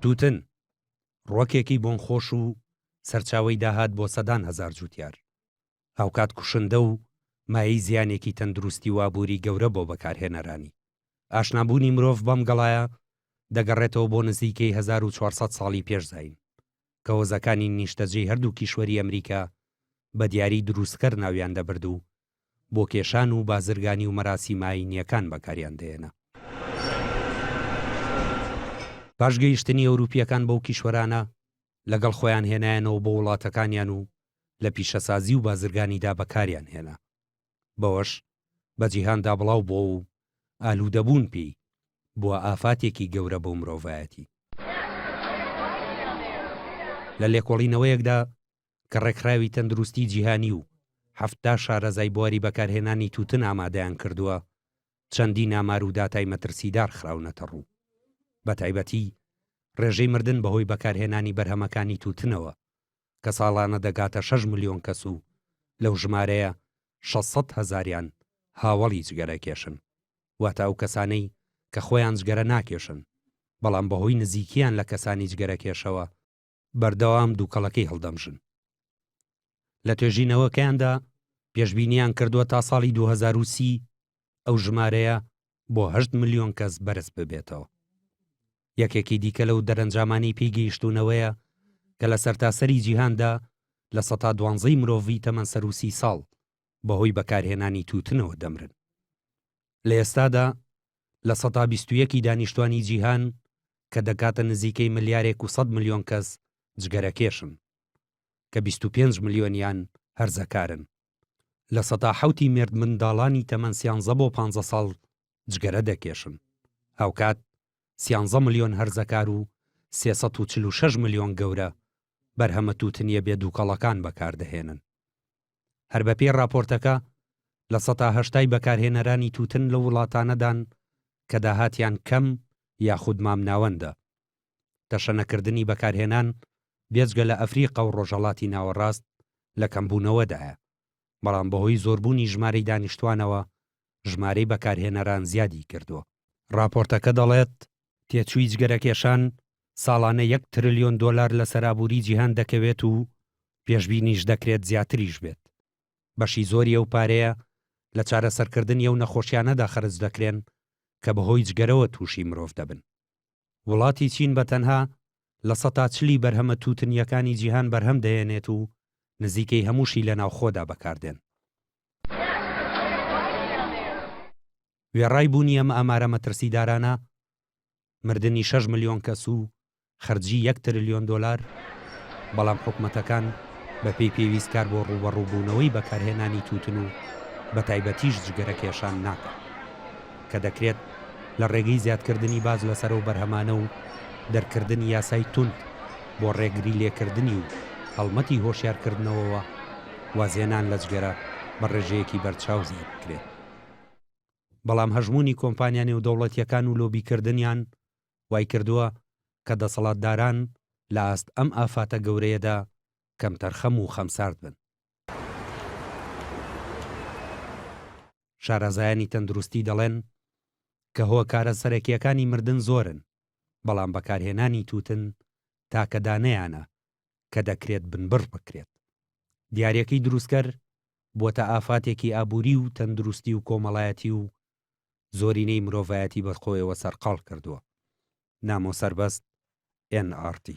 تووتن، ڕوەکێکی بۆنخۆش و سەرچاوەی داهات بۆ سەدان هەزار جووتیار. هاوکات کوشندە و مایەی زیانێکی تەندروستی و ئابووری گەورە بۆ بەکارهێنەرانی. ئاشنابوونی مرۆڤ بەم گەڵایە دەگەڕێتەوە بۆ نزیکەی 1400 ساڵی پێش زایین، کە هۆزەکانی نیشتەجێی هەردوو کیشوەری ئەمریکا بە دیاری دروستکەر ناویان دەبرد و بۆ کێشان و بازرگانی و مەراسیمە ئایینییەکان بەکاریان دەهێنا. پاش گەیشتنی ئەوروپییەکان بەو کیشوەرانە، لەگەڵ خۆیان هێنایانەوە بۆ وڵاتەکانیان و لە پیشەسازی و بازرگانیدا بەکاریان هێنا. بەوەش بە جیهاندا بڵاو بۆوە و ئالوودەبوون پێی بووە ئافاتێکی گەورە بۆ مرۆڤایەتی. لە لێکۆڵینەوەیەکدا کە ڕێکخراوی تەندروستی جیهانی و 70 شارەزای بواری بەکارهێنانی تووتن ئامادەیان کردووە، چەندین ئامار و داتای مەترسیدار خراونەتە ڕوو. بەتایبەتی ڕێژەی مردن بەهۆی بەکارهێنانی بەرهەمەکانی تووتنەوە کە ساڵانە دەگاتە شەش ملیۆن کەس و لەو ژمارەیە 600 هەزاریان هاوەڵی جگەرەکێشن. واتە ئەو کەسانەی کە خۆیان جگەرە ناکێشن، بەڵام بەهۆی نزیکییان لە کەسانی جگەرەکێشەوە، بەردەوام دووکەڵەکەی هەڵدەمژن. لە توێژینەوەکەیاندا پێشبینییان کردووە تا ساڵی 2030 ئەو ژمارەیە بۆ هەشت ملیۆن کەس بەرز ببێتەوە. یەکێکی دیکە لەو دەرەنجامانەی پێی گەیشتوونەوەیە کە لە سەرتاسەری جیهاندا لە سەتا دوانزەی مرۆڤی تەمەن سەروو سی ساڵ بەهۆی بەکارهێنانی تووتنەوە دەمرن. لە ئێستادا لە سەتا 21 ی دانیشتوانی جیهان کە دەکاتە نزیکەی ملیارێک و سەد ملیۆن کەس جگەرەکێشن، کە 25 ملیۆنیان هەرزەکارن. لە سەتا حەوتی مێردمنداڵانی تەمەن سیانزە بۆ پانزە ساڵ جگەرە دەکێشن. هاوکات سیانزە ملیۆن هەرزەکار و 346 ملیۆن گەورە بەرهەمە تووتنییە بێ دووکەڵەکان بەکاردەهێنن. هەر بەپێی ڕاپۆرتەکە، لە سەتا هەشتای بەکارهێنەرانی تووتن لەو وڵاتانەدان کە داهاتیان کەم یاخود مامناوەندە. تەشەنەکردنی بەکارهێنان بێجگە لە ئەفریقا و ڕۆژهەڵاتی ناوەڕاست لە کەمبوونەوەدایە، بەڵام بەهۆی زۆربوونی ژمارەی دانیشتوانەوە ژمارەی بەکارهێنەران زیادی کردووە. ڕاپۆرتەکە دەڵێت، تێچووی جگەرەکێشان ساڵانە یەک ترلیۆن دۆلار لەسەر ئابووری جیهان دەکەوێت و پێشبینیش دەکرێت زیاتریش بێت. بەشی زۆری ئەو پارەیە لە چارەسەرکردنی ئەو نەخۆشیانەدا خەرج دەکرێن کە بەهۆی جگەرەوە تووشی مرۆڤ دەبن. وڵاتی چین بە تەنها لە سەتا چلی بەرهەمە تووتنییەکانی جیهان بەرهەم دەهێنێت و نزیکەی هەمووشی لە ناوخۆدا بەکاردێن. وێڕای بوونی ئەم ئامارە مەترسیدارانە، مردنی شەش ملیۆن کەس و خەرجی یەک ترلیۆن دۆلار، بەڵام حکومەتەکان بەپێی پێویست کار بۆ ڕووبەڕووبوونەوەی بەکارهێنانی تووتن و بەتایبەتیش جگەرەکێشان ناکەن، کە دەکرێت لە ڕێگەی زیادکردنی باج لەسەر ئەو بەرهەمانە و دەرکردنی یاسای توند بۆ ڕێگری لێکردنی و هەڵمەتی هۆشیارکردنەوەوە وازهێنان لە جگەرە بە ڕێژەیەکی بەرچاو زیاد بکرێت. بەڵام هەژموونی کۆمپانیا نێودەوڵەتییەکان و لۆبیکردنیان وایکردووە کە دەسەڵاتداران لە ئاست ئەم ئافاتە گەورەیەدا کەمتەرخەم و خەمسارد بن. شارەزایانی تەندروستی دەڵێن کە هۆکارە سەرەکییەکانی مردن زۆرن، بەڵام بەکارهێنانی تووتن تاکە دانەیانە کە دەکرێت بنبڕ بکرێت. دیارییەکەی دروستکەر بووەتە ئافاتێکی ئابووری و تەندروستی و کۆمەڵایەتی و زۆرینەی مرۆڤایەتی بە خۆیەوە سەرقاڵ کردووە. نامۆ سەربەست، ئێن ئاڕ تی.